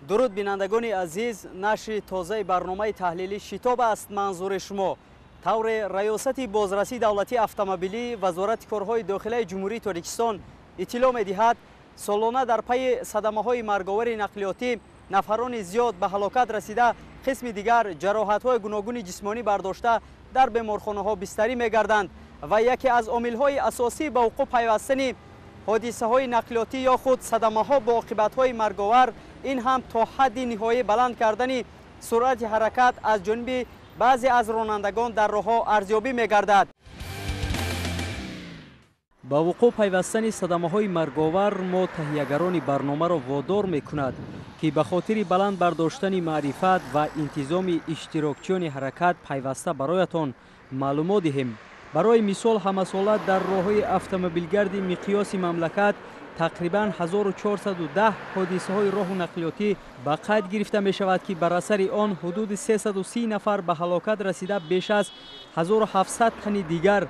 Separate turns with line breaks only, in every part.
Дуруд бинандагони азиз, нашри тозаи барномаи таҳлилӣ «Шитоб» аст манзури шумо. Тавре Раёсати бозрасии давлатии автомобилӣ Вазорати корҳои дохилаи Ҷумҳурии Тоҷикистон иттилоъ медиҳад, солона дар пайи садамаҳои марговари нақлиётӣ нафарони зиёд ба ҳалокат расида, қисми дигар ҷароҳатҳои гуногуни ҷисмонӣ бардошта дар беморхонаҳо бистарӣ мегарданд ва яке аз омилҳои асосӣ ба вуқӯъ пайвастани ҳодисаҳои нақлиётӣ ё худ садамаҳо бо оқибатҳои марговар ин ҳам то ҳадди ниҳоӣ баланд кардани суръати ҳаракат аз ҷониби баъзе аз ронандагон дар роҳҳо арзёбӣ мегардад. Ба вуқӯъ пайвастани садамаҳои марговар мо таҳиягарони барномаро водор мекунад, ки ба хотири баланд бардоштани маърифат ва интизоми иштирокчиёни ҳаракат пайваста бароятон маълумот диҳем. Барои мисол, ҳамасола дар роҳҳои автомобилгарди миқёси мамлакат тақрибан 1410 ҳодисаҳои роҳу нақлиётӣ ба қайд гирифта мешавад, ки бар асари он ҳудуди 330 нафар ба ҳалокат расида, беш аз 1700 тани дигар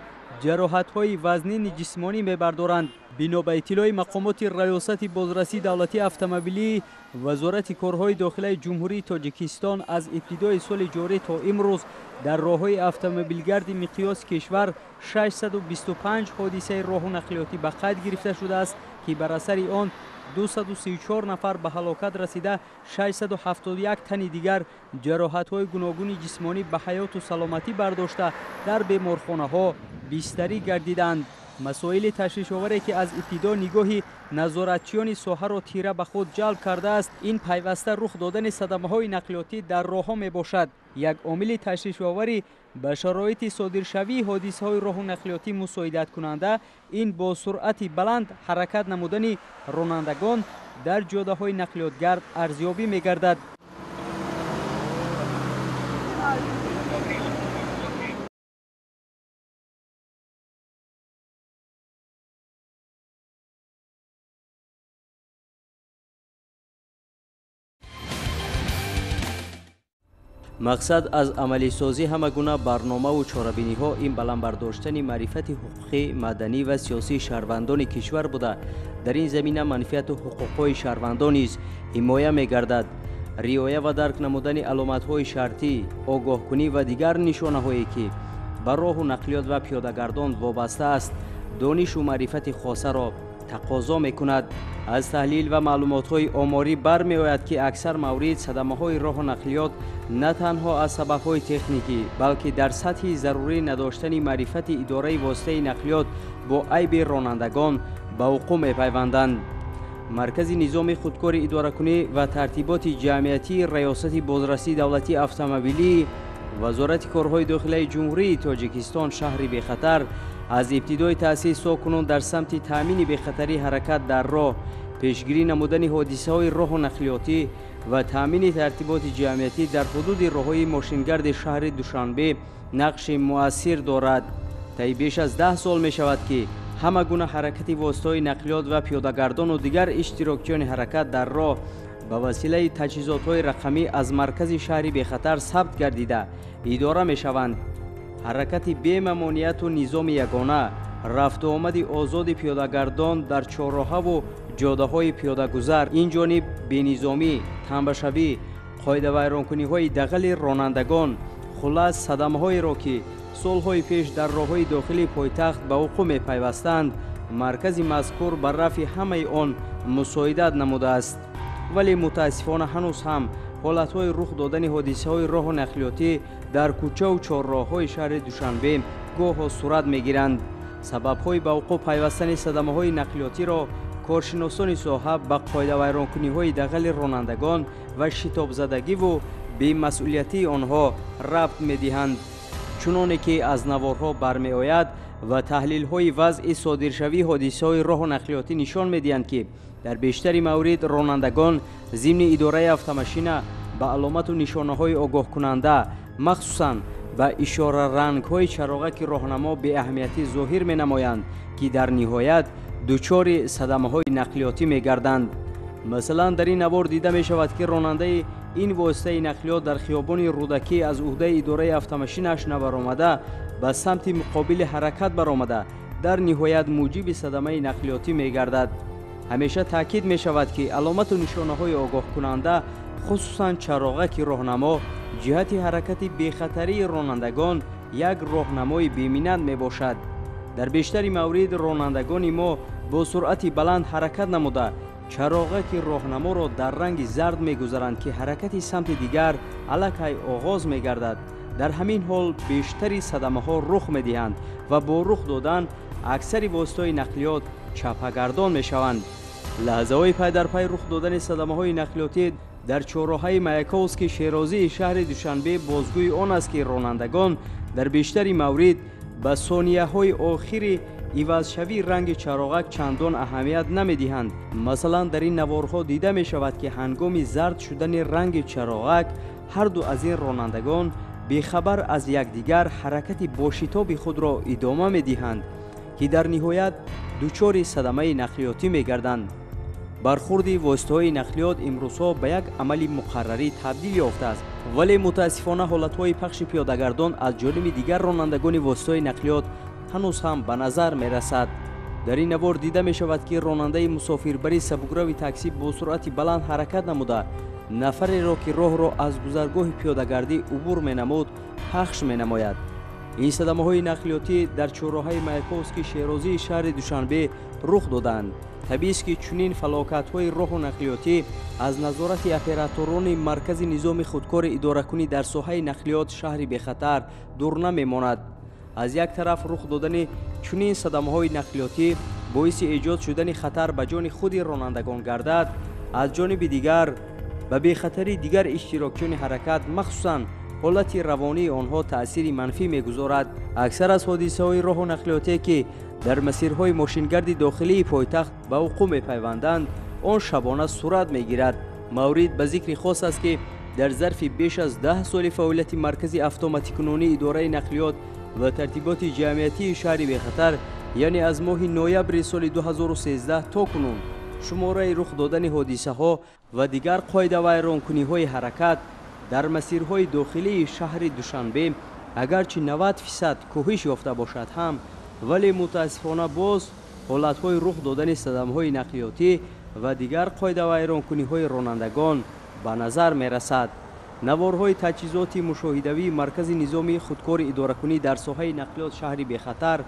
ҷароҳатҳои вазнини ҷисмонӣ мебардоранд. Бино ба иттилои мақомоти Раёсати бозрасии давлатии автомобилии Вазорати корҳои дохилаи Ҷумҳурии Тоҷикистон, аз ибтидои соли ҷорӣ то имрӯз дар роҳҳои автомобилгарди миқёси кишвар 625 ҳодисаи роҳу нақлиётӣ ба қайд гирифта шудааст, ки бар асари он 234 нафар ба ҳалокат расида, 671 тани дигар ҷароҳатҳои гуногуни ҷисмонӣ ба ҳаёту саломатӣ бардошта дар беморхонаҳо бистарӣ гардиданд. Масоили ташвишоваре, ки аз ибтидо нигоҳи назоратчиёни соҳаро тира ба худ ҷалб кардааст, ин пайваста рух додани садамаҳои нақлиётӣ дар роҳҳо мебошад. Як омили ташвишовари ба шароити содиршавии ҳодисаҳои роҳу нақлиётӣ мусоидаткунанда ин бо суръати баланд ҳаракат намудани ронандагон дар ҷодаҳои нақлиётгард арзёбӣ мегардад. Мақсад аз амалисозӣ ҳама гуна барномаву чорабиниҳо ин баланд бардоштани маърифати ҳуқуқӣ, маданӣ ва сиёсии шаҳрвандони кишвар буда, дар ин замина манфиату ҳуқуқҳои шаҳрвандон низ ҳимоя мегардад. Риоя ва дарк намудани аломатҳои шартӣ, огоҳкунӣ ва дигар нишонаҳое, ки ба роҳу нақлиёт ва пиёдагардон вобаста аст, донишу маърифати хосаро тақозо мекунад. Аз таҳлил ва маълумотҳои оморӣ бармеояд, ки аксар маврид садамаҳои роҳу нақлиёт на танҳо аз сабабҳои техникӣ, балки дар сатҳи зарурӣ надоштани маърифати идораи воситаи нақлиёт бо айби ронандагон ба вуқӯъ мепайванданд. Маркази низоми худкори идоракунӣ ва тартиботи ҷамъиятии Раёсати бозрасии давлатии автомобилии Вазорати корҳои дохилаи Ҷумҳурии Тоҷикистон «Шаҳри бехатар» аз ибтидои таъсис то кунун дар самти таъмини бехатарии ҳаракат дар роҳ, пешгирӣ намудани ҳодисаҳои роҳу нақлиётӣ ва таъмини тартиботи ҷамъиятӣ дар ҳудуди роҳҳои мошингарди шаҳри Душанбе нақши муассир дорад. Таи беш аз 10 сол мешавад, ки ҳама гуна ҳаракати воситаҳои нақлиёт ва пиёдагардону дигар иштирокчиёни ҳаракат дар роҳ ба василаи таҷҳизотҳои рақамӣ аз маркази «Шаҳри бехатар» сабт гардида идора мешаванд. Ҳаракати бемамонияту низоми ягона, рафтуомади озоди пиёдагардон дар чорроҳаву ҷодаҳои пиёдагузар, ин ҷониб бенизомӣ, танбашавӣ, қоидавайронкуниҳои дағали ронандагон, хуллас садамаҳоеро, ки солҳои пеш дар роҳҳои дохили пойтахт ба вуқӯъ мепайвастанд, маркази мазкур ба рафъи ҳамаи он мусоидат намудааст. Вале мутаассифона ҳанӯз ҳам ҳолатҳои рух додани ҳодисаҳои роҳу нақлиётӣ дар кӯчаву чорроҳҳои шаҳри Душанбе гоҳо сурат мегиранд. Сабабҳои ба вуқӯъ пайвастани садамаҳои нақлиётиро коршиносони соҳа ба қоидавайронкуниҳои дағали ронандагон ва шитобзадагиву бемасъулиятии онҳо рабт медиҳанд. Чуноне ки аз наворҳо бармеояд ва таҳлилҳои вазъи содиршавии ҳодисаҳои роҳу нақлиётӣ нишон медиҳанд, ки дар бештари маврид ронандагон зимни идораи автомашина ба аломату нишонаҳои огоҳкунанда, махсусан ба ишорарангҳои чароғаки роҳнамо беаҳамиятӣ зоҳир менамоянд, ки дар ниҳоят дучори садамаҳои нақлиётӣ мегарданд. Масалан, дар ин навор дида мешавад, ки ронандаи ин воситаи нақлиёт дар хиёбони Рӯдакӣ аз уҳдаи идораи автомашинаш набаромада, ба самти муқобили ҳаракат баромада, дар ниҳоят муҷиби садамаи нақлиётӣ мегардад. Ҳамеша таъкид мешавад, ки аломату нишонаҳои огоҳкунанда, хусусан чароғаки роҳнамо, ҷиҳати ҳаракати бехатарии ронандагон як роҳнамои беминнат мебошад. Дар бештари маврид ронандагони мо бо суръати баланд ҳаракат намуда, чароғаки роҳнаморо дар ранги зард мегузаранд, ки ҳаракати самти дигар аллакай оғоз мегардад. Дар ҳамин ҳол бештари садамаҳо рух медиҳанд ва бо рух додан аксари воситаҳои нақлиёт чапагардон мешаванд. Лаҳзаҳои пай дар пай рух додани садамаҳои нақлиётӣ дар чорроҳаи Маяковский Шерозии шаҳри Душанбе бозгӯи он аст, ки ронандагон дар бештари маврид ба сонияҳои охири ивазшавии ранги чароғак чандон аҳамият намедиҳанд. Масалан, дар ин наворҳо дида мешавад, ки ҳангоми зард шудани ранги чароғак ҳарду аз ин ронандагон бехабар аз якдигар ҳаракати бошитоби худро идома медиҳанд, ки дар ниҳоят дучори садамаи нақлиётӣ мегарданд. Бархурди воситаҳои нақлиёт имрӯзҳо ба як амали муқаррарӣ табдил ёфтааст, вале мутаассифона ҳолатҳои пахши пиёдагардон аз ҷониби дигар ронандагони воситаҳои нақлиёт ҳанӯз ҳам ба назар мерасад. Дар ин навор дида мешавад, ки ронандаи мусофирбари сабукрави таксӣ бо суръати баланд ҳаракат намуда, нафареро, ки роҳро аз гузаргоҳи пиёдагардӣ убур менамуд, пахш менамояд. Ин садамаҳои нақлиётӣ дар чорроҳаи Маяковский Шерозии шаҳри Душанбе рух доданд. Табиист, ки чунин фалокатҳои роҳу нақлиётӣ аз назорати операторони маркази низоми худкори идоракунӣ дар соҳаи нақлиёт шаҳри бехатар дур намемонад. Аз як тараф рух додани чунин садамаҳои нақлиётӣ боиси эҷод шудани хатар ба ҷони худи ронандагон гардад, аз ҷониби дигар ба бехатарии дигар иштирокчиёни ҳаракат, махсусан ҳолати равонии онҳо таъсири манфӣ мегузорад. Аксар аз ҳодисаҳои роҳу нақлиётие, ки дар масирҳои мошингарди дохилии пойтахт ба вуқӯъ мепайванданд, он шабона сурат мегирад. Маврид ба зикри хос аст, ки дар зарфи беш аз 10 соли фаъолияти маркази автоматикунонии идораи нақлиёт ва тартиботи ҷамъиятии шаҳри бехатар, яъне аз моҳи ноябри соли 2013 то кунун, шумораи рух додани ҳодисаҳо ва дигар қоидавайронкуниҳои ҳаракат дар масирҳои дохилии шаҳри Душанбе агарчи 90% коҳиш ёфта бошад ҳам, вале мутаассифона боз ҳолатҳои рух додани садамаҳои нақлиётӣ ва дигар қоидавайронкуниҳои ронандагон ба назар мерасад. Наворҳои таҷҳизоти мушоҳидавии маркази низоми худкори идоракунӣ дар соҳаи нақлиёт шаҳри бехатар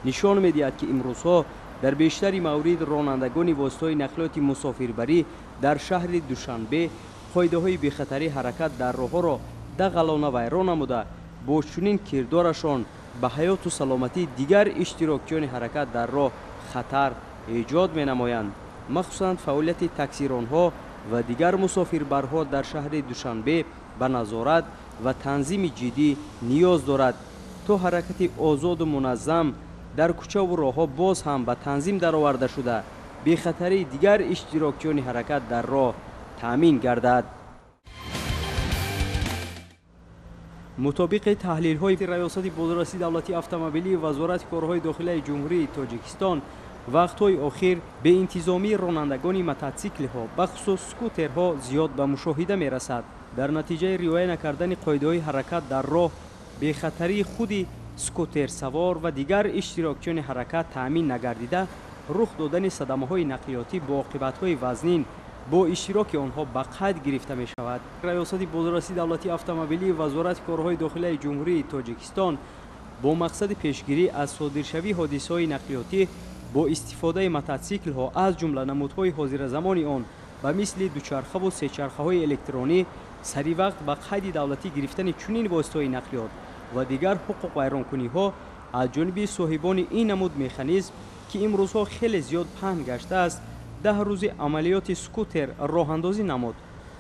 нишон медиҳад, ки имрӯзҳо дар бештари маврид ронандагони воситаҳои нақлиёти мусофирбарӣ дар шаҳри Душанбе қоидаҳои бехатарии ҳаракат дар роҳҳоро дағалона вайрон намуда, бо чунин кирдорашон ба ҳаёту саломатии дигар иштирокчиёни ҳаракат дар роҳ хатар эҷод менамоянд. Махсусан фаъолияти таксиронҳо ва дигар мусофирбарҳо дар шаҳри Душанбе ба назорат ва танзими ҷиддӣ ниёз дорад, то ҳаракати озоду муназзам дар кӯчаву роҳҳо боз ҳам ба танзим дароварда шуда, бехатарии дигар иштирокчиёни ҳаракат дар роҳ таъмин гардад. Мутобиқи таҳлилҳои Раёсати бозрасии давлатии автомобилии Вазорати корҳои дохилаи Ҷумҳурии Тоҷикистон, вақтҳои охир беинтизомии ронандагони мототсиклҳо, бахусус скутерҳо, зиёд ба мушоҳида мерасад. Дар натиҷаи риоя накардани қоидаҳои ҳаракат дар роҳ, бехатарии худи скутерсавор ва дигар иштирокчиёни ҳаракат таъмин нагардида, рух додани садамаҳои нақлиётӣ бо оқибатҳои вазнин бо иштироки онҳо ба қайд гирифта мешавад. Раёсати бозрасии давлатии автомобилии Вазорати корҳои дохилаи Ҷумҳурии Тоҷикистон бо мақсади пешгирӣ аз содиршавии ҳодисаҳои нақлиётӣ бо истифодаи мототсиклҳо, аз ҷумла намудҳои ҳозиразамони он ба мисли дучархаву сечархаҳои электронӣ, сари вақт ба қайди давлатӣ гирифтани чунин воситаҳои нақлиёт ва дигар ҳуқуқвайронкуниҳо аз ҷониби соҳибони ин намуд механизм, ки имрӯзҳо хеле зиёд паҳн гаштааст, 10 рӯзи амалиёти скутер роҳандозӣ намуд.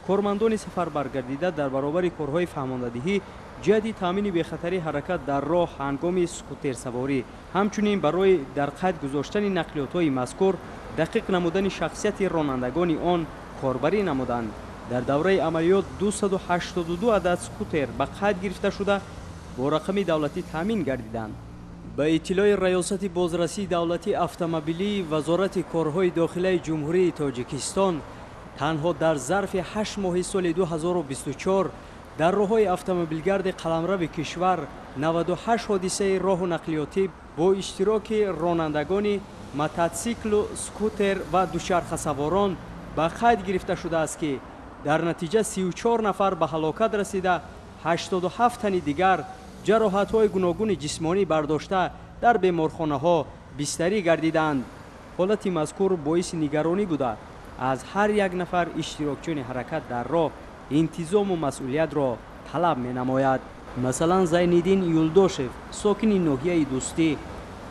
Кормандони сафарбаргардида дар баробари корҳои фаҳмондадиҳӣ ҷиҳати таъмини бехатарии ҳаракат дар роҳ ҳангоми скутерсаворӣ, ҳамчунин барои дар қайд гузоштани нақлиётҳои мазкур, дақиқ намудани шахсияти ронандагони он корбарӣ намуданд. Дар давраи амалиёт 282 адад скутер ба қайд гирифта шуда, бо рақами давлатӣ таъмин гардиданд. Ба иттилои Раёсати бозрасии давлатии автомобилии Вазорати корҳои дохилаи Ҷумҳурии Тоҷикистон, танҳо дар зарфи 8 моҳи соли 2024 дар роҳҳои автомобилгарди қаламрави кишвар 98 ҳодисаи роҳу нақлиётӣ бо иштироки ронандагони мототсиклу, скутер ва дучархасаворон ба қайд гирифта шудааст, ки дар натиҷа 34 нафар ба ҳалокат расида, 87 тани дигар ҷароҳатҳои гуногуни ҷисмонӣ бардошта, дар беморхонаҳо бистарӣ гардиданд. Ҳолати мазкур боиси нигаронӣ буда, аз ҳар як нафар иштирокчиёни ҳаракат дар роҳ интизому масъулиятро талаб менамояд. Масалан, Зайниддин Юлдошев, сокини ноҳияи Дӯстӣ,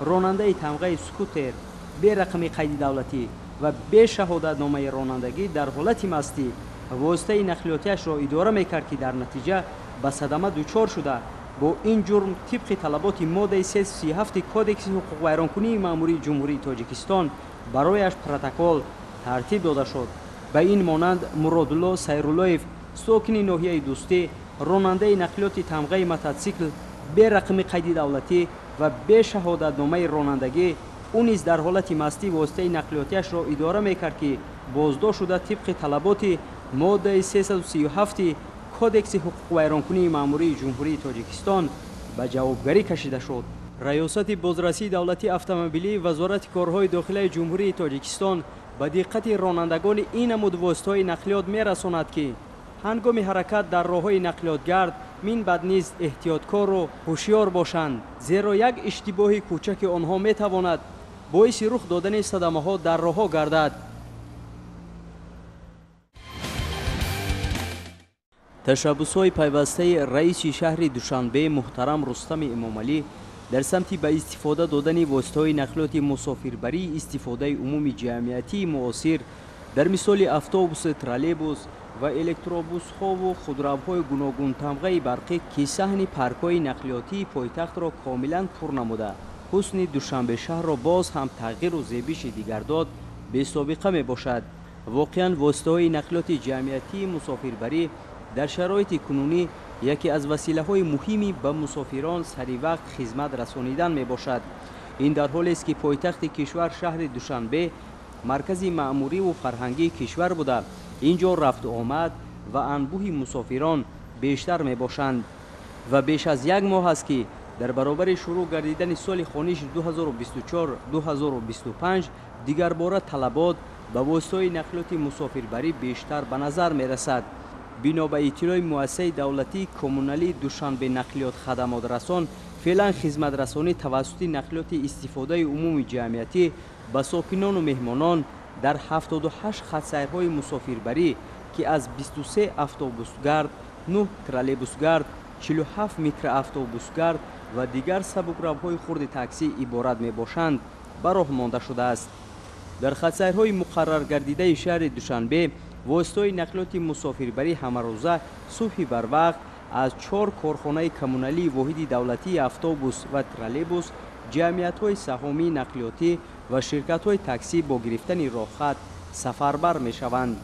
ронандаи тамғаи скутер, бе рақами қайди давлатӣ ва бе шаҳодатномаи ронандагӣ, дар ҳолати мастӣ воситаи нақлиётиашро идора мекард, ки дар натиҷа ба садама дучор шуда, бо ин ҷурм тибқи талаботи моддаи 337 Кодекси ҳуқуқвайронкунии маъмурии Ҷумҳурии Тоҷикистон барояш протокол тартиб дода шуд. Ба ин монанд, Муродулло Сайруллоев, сокини ноҳияи Дӯстӣ, ронандаи нақлиёти тамғаи мототсикл, бе рақами қайди давлатӣ ва бе шаҳодатномаи ронандагӣ, ӯ низ дар ҳолати мастӣ воситаи нақлиётиашро идора мекард, ки боздошт шуда, тибқи талаботи моддаи 337 Кодекси ҳуқуқвайронкунии маъмурии Ҷумҳурии Тоҷикистон ба ҷавобгарӣ кашида шуд. Раёсати бозрасии давлатии автомобилии Вазорати корҳои дохилаи Ҷумҳурии Тоҷикистон ба диққати ронандагони ин намуд воситаҳои нақлиёт мерасонад, ки ҳангоми ҳаракат дар роҳҳои нақлиётгард минбаъд низ эҳтиёткору ҳушёр бошанд, зеро як иштибоҳи кӯчаки онҳо метавонад боиси рух додани садамаҳо дар роҳҳо гардад. Ташаббусҳои пайвастаи раиси шаҳри Душанбе муҳтарам Рустами Эмомалӣ дар самти ба истифода додани воситаҳои нақлиёти мусофирбарии истифодаи умуми ҷамъиятии муосир дар мисоли автобусу троллейбус ва электробусҳову худравҳои гуногунтамғаи барқӣ, ки саҳни паркҳои нақлиётии пойтахтро комилан пур намуда, ҳусни Душанбе шаҳрро боз ҳам тағйиру зебиши дигар дод, бесобиқа мебошад. Воқеан, воситаҳои нақлиёти ҷамъиятии мусофирбарӣ дар шароити кунунӣ яке аз василаҳои муҳими ба мусофирон саривақт хизмат расонидан мебошад. Ин дар ҳолест, ки пойтахти кишвар шаҳри Душанбе маркази маъмуриву фарҳангии кишвар буда, ин ҷо рафту омад ва анбӯҳи мусофирон бештар мебошанд ва беш аз як моҳ аст, ки дар баробари шурӯъ гардидани соли хониши 2024-2025 дигарбора талабот ба воситаҳои нақлиёти мусофирбарӣ бештар ба назар мерасад. Бино ба иттилои муассисаи давлатии коммуналии Душанбе нақлиёт хадамотрасон, феълан хизматрасонӣ тавассути нақлиёти истифодаи умуми ҷамъиятӣ ба сокинону меҳмонон дар 78 хатсайрҳои мусофирбарӣ, ки аз 23 автобусгард, 9 троллейбусгард, 47 микроавтобусгард ва дигар сабукравҳои хурди таксӣ иборат мебошанд, ба роҳ монда шудааст. Дар хатсайрҳои муқарраргардидаи шаҳри Душанбе воситаҳои нақлиёти мусофирбарӣ ҳамарӯза субҳи барвақт аз 4 корхонаи коммуналии воҳиди давлатии автобус ва троллейбус, ҷамъиятҳои саҳомии нақлиётӣ ва ширкатҳои таксӣ бо гирифтани роҳхат сафарбар мешаванд.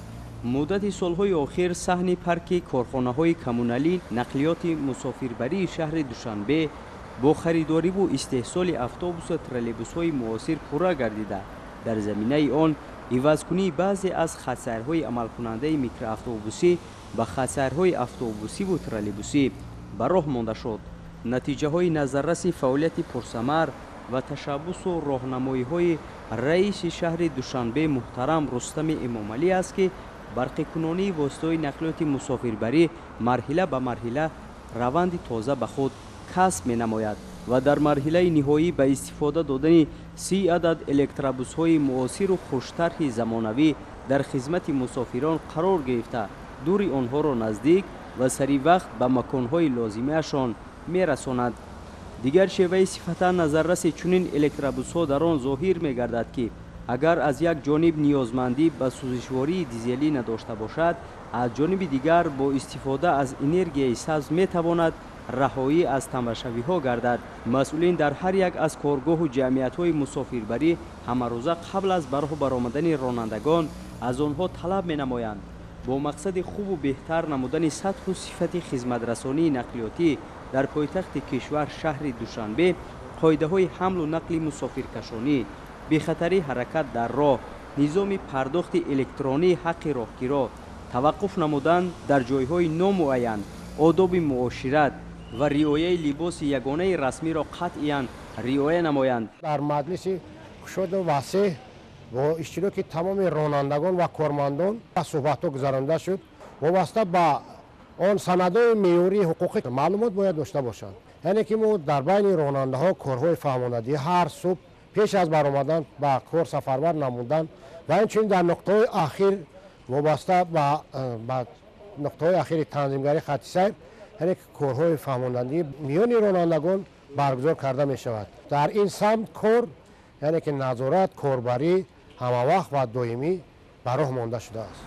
Муддати солҳои охир саҳни парки корхонаҳои коммуналӣ нақлиёти мусофирбарии шаҳри Душанбе бо харидориву истеҳсоли автобусу троллейбусҳои муосир пурра гардида, дар заминаи он ивазкунии баъзе аз хатсайрҳои амалкунандаи микроавтобусӣ ба хатсайрҳои автобусиву троллейбусӣ ба роҳ монда шуд. Натиҷаҳои назарраси фаъолияти пурсамар ва ташаббусу роҳнамоиҳои раиси шаҳри Душанбе муҳтарам Рустами Эмомалӣ аст, ки барқикунонии воситаҳои нақлиёти мусофирбарӣ марҳила ба марҳила раванди тоза ба худ касб менамояд ва дар марҳилаи ниҳоӣ ба истифода додани 30 адад электробусҳои муосиру хуштарҳи замонавӣ дар хизмати мусофирон қарор гирифта, дури онҳоро наздик ва сари вақт ба маконҳои лозимиашон мерасонад. Дигар шеваи сифатан назарраси чунин электробусҳо дар он зоҳир мегардад, ки агар аз як ҷониб ниёзмандӣ ба сӯзишвории дизелӣ надошта бошад, аз ҷониби дигар бо истифода аз энергияи сабз метавонад раҳоӣ аз тамбашавиҳо гардад. Масъулин дар ҳар як аз коргоҳу ҷамъиятҳои мусофирбарӣ ҳамарӯза қабл аз ба роҳ баромадани ронандагон аз онҳо талаб менамоянд бо мақсади хубу беҳтар намудани сатҳу сифати хизматрасонии нақлиётӣ дар пойтахти кишвар шаҳри Душанбе қоидаҳои ҳамлу нақли мусофиркашонӣ, бехатарии ҳаракат дар роҳ, низоми пардохти электронии ҳаққи роҳкиро, таваққуф намудан дар ҷойҳои номуайян, одоби муошират ва риояи либоси ягонаи расмиро қатъиян риоя намоянд.
Дар маҷлиси Кушоду васеъ бо иштироки тамоми ронандагон ва кормандон суҳбатҳо гузаронида шуд. Вобаста ба он санадҳои меъёрии ҳуқуқӣ маълумот бояд дошта бошанд. Яъне ки мо дар байни ронандаҳо корҳои фаҳмондадиҳӣ ҳар субҳ пеш аз баромадан ба кор сафарбар намудан ва инчунин дар нуқтаҳои ахир вобаста ба нуқтаҳои ахири танзимгарии хатти сайр, яъне корҳои фаҳмондадиҳӣ миёни ронандагон баргузор карда мешавад. Дар ин самт кор, яъне ки назорат, корбарӣ ҳамавақт ва доимӣ ба роҳ монда шудааст.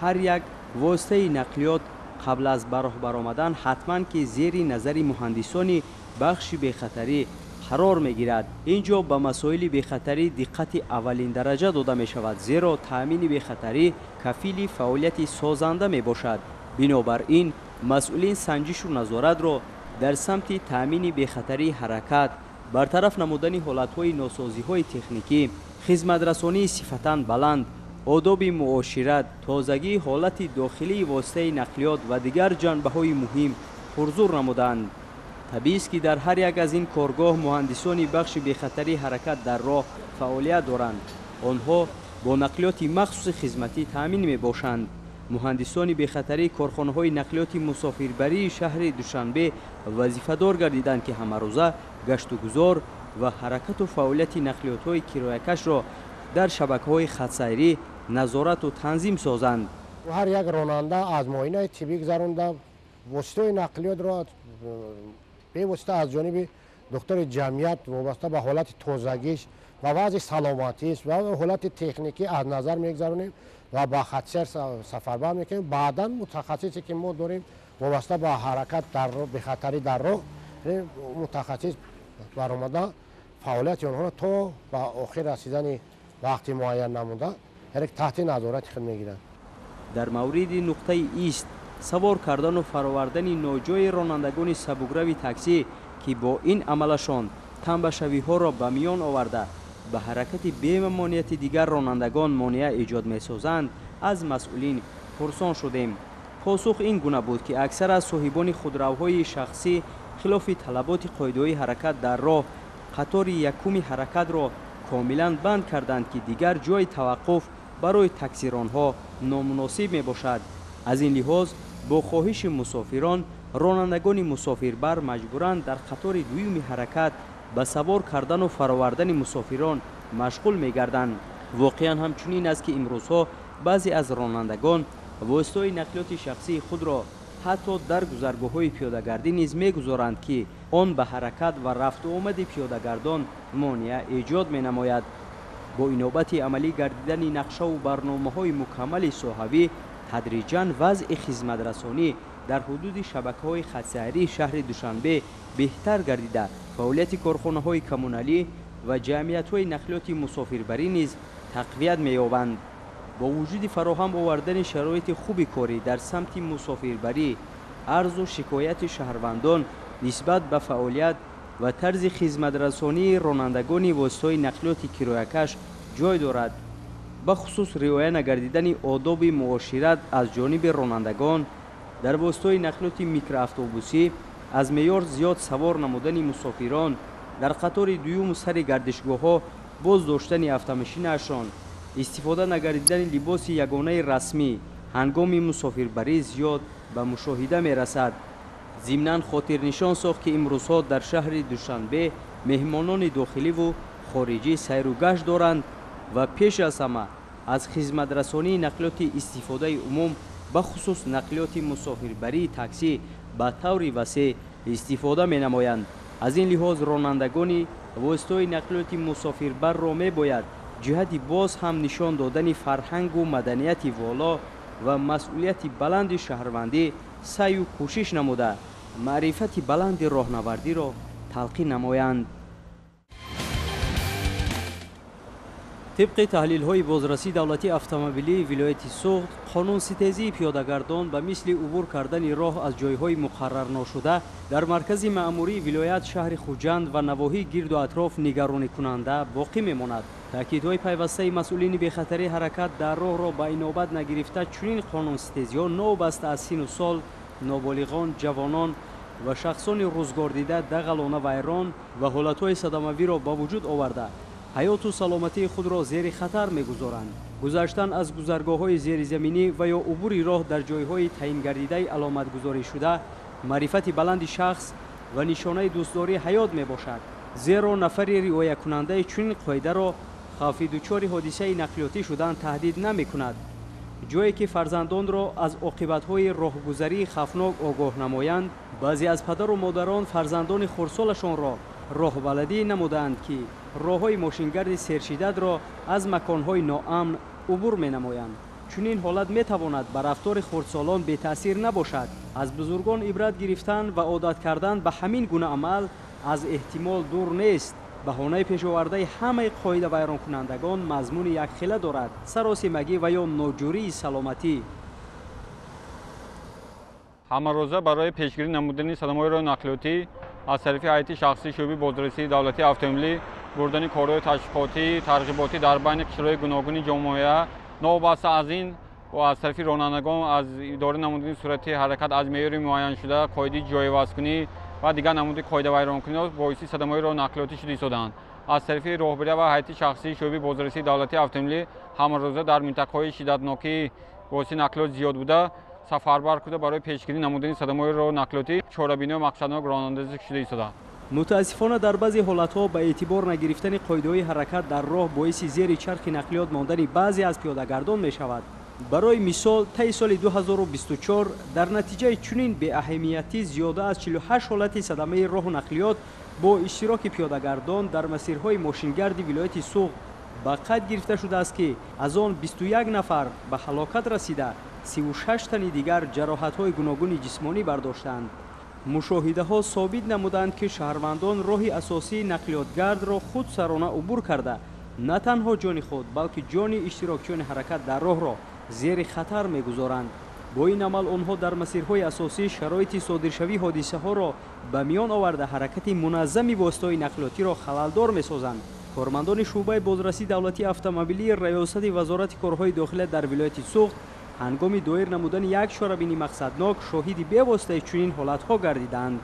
Ҳар як воситаи нақлиёт қабл аз ба роҳ баромадан ҳатман ки зери назари муҳандисони бахши бехатарӣ қарор мегирад. Ин ҷо ба масоили бехатарӣ диққати аввалин дараҷа дода мешавад, зеро таъмини бехатарӣ кафили фаъолияти созанда мебошад. Бинобар ин масъулин санҷишу назоратро дар самти таъмини бехатарии ҳаракат, бартараф намудани ҳолатҳои носозиҳои техникӣ, хизматрасонии сифатан баланд, одоби муошират, тозагии ҳолати дохилии воситаи нақлиёт ва дигар ҷанбаҳои муҳим пурзур намуданд. Табиист, ки дар ҳар як аз ин коргоҳ муҳандисони бахши бехатарии ҳаракат дар роҳ фаъолият доранд. Онҳо бо нақлиёти махсуси хизматӣ таъмин мебошанд. Муҳандисони бехатарии корхонаҳои нақлиёти мусофирбарии шаҳри Душанбе вазифадор гардиданд, ки ҳамарӯза гаштугузор ва ҳаракату фаъолияти нақлиётҳои кироякашро дар шабакаҳои хатсайрӣ назорату танзим созанд.
Ҳар як ронанда аз муоинаи тиббӣ гузаронда воситаҳои нақлиётро бевосита аз ҷониби духтури ҷамъият вобаста ба ҳолати тозагиш ва вазъи саломатиш ва ҳолати техникӣ аз назар мегузаронем ва ба хатсайр сафарбар мекунем. Баъдан мутахассисе ки мо дорем вобаста ба ҳаракат дар роҳ, бехатарӣ дар роҳ, мутахассис баромада фаъолияти онҳоро то ба охир расидани вақти муайян намуда, яъне таҳти назорати худ мегиранд.
Дар мавриди нуқтаи ист савор кардану фаровардани ноҷои ронандагони сабукрави таксӣ, ки бо ин амалашон танбашавиҳоро ба миён оварда ба ҳаракати бемамонияти дигар ронандагон монеа эҷод месозанд, аз масъулин пурсон шудем. Посух ин гуна буд, ки аксар аз соҳибони худравҳои шахсӣ хилофи талаботи қоидаҳои ҳаракат дар роҳ қатори якуми ҳаракатро комилан банд карданд, ки дигар ҷойи таваққуф барои таксиронҳо номуносиб мебошад. Аз ин лиҳоз бо хоҳиши мусофирон ронандагони мусофирбар маҷбуранд дар қатори дуюми ҳаракат ба савор кардану фаровардани мусофирон машғул мегарданд. Воқеан ҳамчунин аст, ки имрӯзҳо баъзе аз ронандагон воситаҳои нақлиёти шахсии худро ҳатто дар гузаргоҳҳои пиёдагардӣ низ мегузоранд, ки он ба ҳаракат ва рафту омади пиёдагардон монеа эҷод менамояд. Бо инобати амалӣ гардидани нақшаву барномаҳои мукаммали соҳавӣ тадриҷан вазъи хизматрасонӣ дар ҳудуди шабакаҳои хатсайрии шаҳри Душанбе беҳтар гардида, фаъолияти корхонаҳои коммуналӣ ва ҷамъиятҳои нақлиёти мусофирбарӣ низ тақвият меёбанд. Бо вуҷуди фароҳам овардани шароити хуби корӣ дар самти мусофирбарӣ, арзу шикояти шаҳрвандон нисбат ба фаъолият ва тарзи хизматрасонии ронандагони воситаҳои нақлиёти кироякаш ҷой дорад. Бахусус риоя нагардидани одоби муошират аз ҷониби ронандагон дар воситаҳои нақлиёти микроавтобусӣ, аз меъёр зиёд савор намудани мусофирон дар қатори дуюму сари гардишгоҳҳо, боз доштани автомошинаашон, истифода нагардидани либоси ягонаи расмӣ ҳангоми мусофирбарӣ зиёд ба мушоҳида мерасад. Зимнан хотирнишон сохт, ки имрӯзҳо дар шаҳри Душанбе меҳмонони дохиливу хориҷӣ сайру гашт доранд ва пеш аз ҳама аз хизматрасонии нақлиёти истифодаи умум, бахусус нақлиёти мусофирбарии таксӣ ба таври васеъ истифода менамоянд. Аз ин лиҳоз ронандагони воситаҳои нақлиёти мусофирбарро мебояд ҷиҳати боз ҳам нишон додани фарҳангу маданияти воло ва масъулияти баланди шаҳрвандӣ саъю кӯшиш намуда маърифати баланди роҳнавардиро талқин намоянд. Тибқи таҳлилҳои бозрасии давлатии автомобилии вилояти Суғд, қонунситезии пиёдагардон ба мисли убур кардани роҳ аз ҷойҳои муқаррарношуда дар маркази маъмурии вилоят, шаҳри Хуҷанд ва навоҳии гирду атроф нигаронӣкунанда боқӣ мемонад. Таъкидҳои пайвастаи масъулини бехатарии ҳаракат дар роҳро ба инобат нагирифта чунин қонунситезиҳо новобаста аз сину сол, ноболиғон, ҷавонон ва шахсони рӯзгордида дағалона вайрон ва ҳолатҳои садамавиро ба вуҷуд оварда Ҳаёту саломатии худро зери хатар мегузоранд. Гузаштан аз гузаргоҳҳои зеризаминӣ ва ё убури роҳ дар ҷойҳои таъингардидаи аломатгузорӣшуда маърифати баланди шахс ва нишонаи дӯстдории ҳаёт мебошад. Зеро нафари риоякунандаи чунин қоидаро хавфи дучори ҳодисаи нақлиётӣ шудан таҳдид намекунад. Ҷое ки фарзандонро аз оқибатҳои роҳгузарии хавфнок огоҳ намоянд, баъзе аз падару модарон фарзандони хурдсолашонро роҳбаладӣ намудаанд, ки роҳҳои мошингарди сершиддатро аз маконҳои ноамн убур менамоянд. Чунин ҳолат метавонад ба рафтори хурдсолон бетаъсир набошад. Аз бузургон ибрат гирифтан ва одат кардан ба ҳамин гуна амал аз эҳтимол дур нест. Баҳонаи пешовардаи ҳамаи қоидавайронкунандагон мазмуни якхела дорад: саросимагӣ ва ё ноҷурии саломатӣ.
Ҳамарӯза барои пешгирӣ намудани садамаҳои роҳи нақлиётӣ аз тарафи ҳайати шахсии шӯъбаи бозрасии давлатии автомобилӣ бурдани корҳои ташвиқотӣ, тарғиботӣ дар байни қишрҳои гуногуни ҷомеа, новобаста аз ин аз тарафи ронандагон аз идора намудани суръати ҳаракат аз меъёри муайяншуда, қоидаи ҷойивазкунӣ ва дигар намуди қоидавайронкуниҳо боиси садамаҳои роҳи нақлиётӣ шуда истодаанд. Аз тарафи роҳбария ва ҳайати шахсии шӯъбаи бозрасии давлатии автомобилӣ ҳамарӯза дар минтақаҳои шиддатнокии воситаи нақлиёт зиёд буда сафарбар куда барои пешгирӣ намудани садамаҳои роҳи нақлиётӣ чорабиниҳои мақсаднок роҳандозӣ шуда истодаанд.
Мутаассифона, дар баъзе ҳолатҳо ба эътибор нагирифтани қоидаҳои ҳаракат дар роҳ боиси зери чархи нақлиёт мондани баъзе аз пиёдагардон мешавад. Барои мисол, таи соли 2024 дар натиҷаи чунин беаҳамиятӣ зиёда аз 48 ҳолати садамаи роҳу нақлиёт бо иштироки пиёдагардон дар масирҳои мошингарди вилояти Суғд ба қайд гирифта шудааст, ки аз он 21 нафар ба ҳалокат расида, 36 тани дигар ҷароҳатҳои гуногуни ҷисмонӣ бардоштанд. Мушоҳидаҳо собит намуданд, ки шаҳрвандон роҳи асосии нақлиётгардро худсарона убур карда, на танҳо ҷони худ, балки ҷони иштирокчиёни ҳаракат дар роҳро зери хатар мегузоранд. Бо ин амал онҳо дар масирҳои асосӣ шароити содиршавии ҳодисаҳоро ба миён оварда, ҳаракати муназзами воситаҳои нақлиётиро халалдор месозанд. Кормандони шӯъбаи бозрасии давлатии автомобилии Раёсати Вазорати корҳои дохила дар вилояти Суғд ҳангоми доир намудани як чорабини мақсаднок шоҳиди бевоситаи чунин ҳолатҳо гардиданд.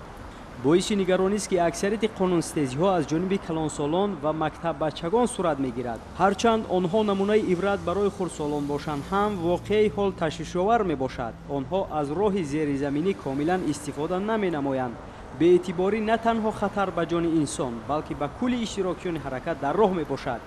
Боиси нигаронист, ки аксарияти қонунситезиҳо аз ҷониби калонсолон ва мактаббачагон сурат мегирад. Ҳарчанд онҳо намунаи ибрат барои хурдсолон бошанд ҳам, воқеаи ҳол ташвишовар мебошад. Онҳо аз роҳи зеризаминӣ комилан истифода наменамоянд. Беэътиборӣ на танҳо хатар ба ҷони инсон, балки ба кулли иштирокчиёни ҳаракат дар роҳ мебошад.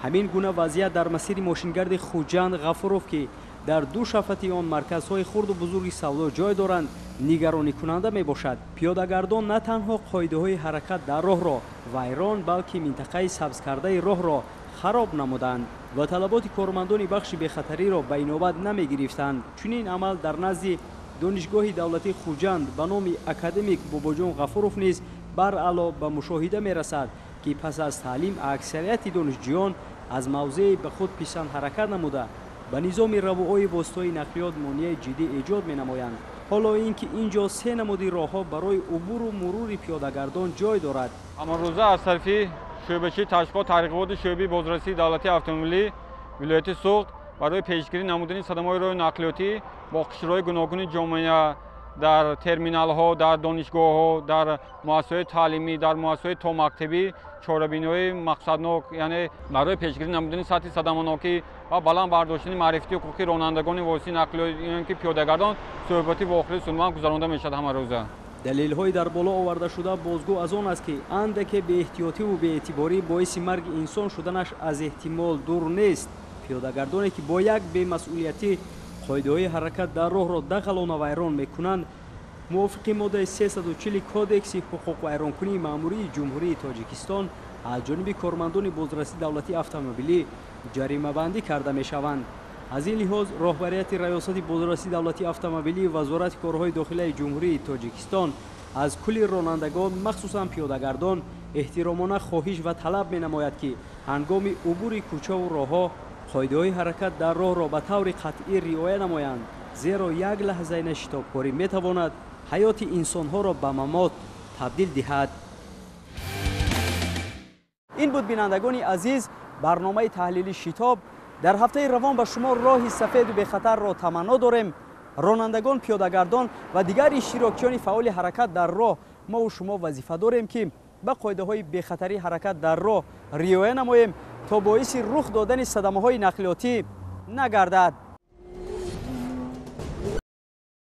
Ҳамин гуна вазъият дар масири мошингарди Хуҷанд Ғафуров, ки дар ду шафати он марказҳои хурду бузурги савдо ҷой доранд, нигаронӣкунанда мебошад. Пиёдагардон на танҳо қоидаҳои ҳаракат дар роҳро вайрон, балки минтақаи сабзкардаи роҳро хароб намуданд ва талаботи кормандони бахши бехатариро ба инобат намегирифтанд. Чунин амал дар назди Донишгоҳи давлатии Хуҷанд ба номи академик Бобоҷон Ғафуров низ баръало ба мушоҳида мерасад, ки пас аз таълим аксарияти донишҷӯён аз мавзеи ба худ писанд ҳаракат намуда, ба низоми равуои воситаҳои нақлиёт монеаи ҷиддӣ эҷод менамоянд. Ҳоло ин ки ин ҷо се намуди роҳҳо барои убуру мурури пиёдагардон ҷой дорад.
Ҳамарӯза аз тарафи шӯъбачии ташвиқот тарғиботи шӯъбаи бозрасии давлатии автомобилии вилояти Суғд барои пешгирӣ намудани садамаҳои роҳи нақлиётӣ бо қишрҳои гуногуни ҷомеа дар терминалҳо, дар донишгоҳҳо, дар муассисаҳои таълимӣ, дар муассисаҳои томактабӣ чорабиниҳои мақсаднок, яъне барои пешгирӣ намудани сатҳи садаманокӣ ва баланд бардоштани маърифати ҳуқуқии ронандагони воситаи нақлиёт ки пиёдагардон суҳбати вохӯрии судманд гузаронда мешавад ҳамарӯза.
Далелҳои дар боло овардашуда бозгӯ аз он аст, ки андаке беэҳтиётиву беэътиборӣ боиси марги инсон шуданаш аз эҳтимол дур нест. Пиёдагардоне, ки бо як бемасъулиятӣ қоидаҳои ҳаракат дар роҳро дағалона вайрон мекунанд, мувофиқи моддаи 340 Кодекси ҳуқуқвайронкунии маъмурии Ҷумҳурии Тоҷикистон аз ҷониби кормандони бозрасии давлатии автомобилӣ ҷаримабандӣ карда мешаванд. Аз ин лиҳоз роҳбарияти Раёсати бозрасии давлатии автомобилии Вазорати корҳои дохилаи Ҷумҳурии Тоҷикистон аз кулли ронандагон, махсусан пиёдагардон, эҳтиромона хоҳиш ва талаб менамояд, ки ҳангоми убури кӯчаву роҳҳо қоидаҳои ҳаракат дар роҳро ба таври қатъӣ риоя намоянд, зеро як лаҳзаи нашитобкорӣ метавонад ҳаёти инсонҳоро ба мамот табдил диҳад. Ин буд, бинандагони азиз, барномаи таҳлили «Шитоб». Дар ҳафтаи равон ба шумо роҳи сафеду бехатарро таманно дорем. Ронандагон, пиёдагардон ва дигар иштирокчиёни фаъоли ҳаракат дар роҳ, мову шумо вазифа дорем, ки Ба қоидаҳои бехатарии ҳаракат дар роҳ риоя намоем, то боиси рух додани садамаҳои нақлиётӣ нагардад.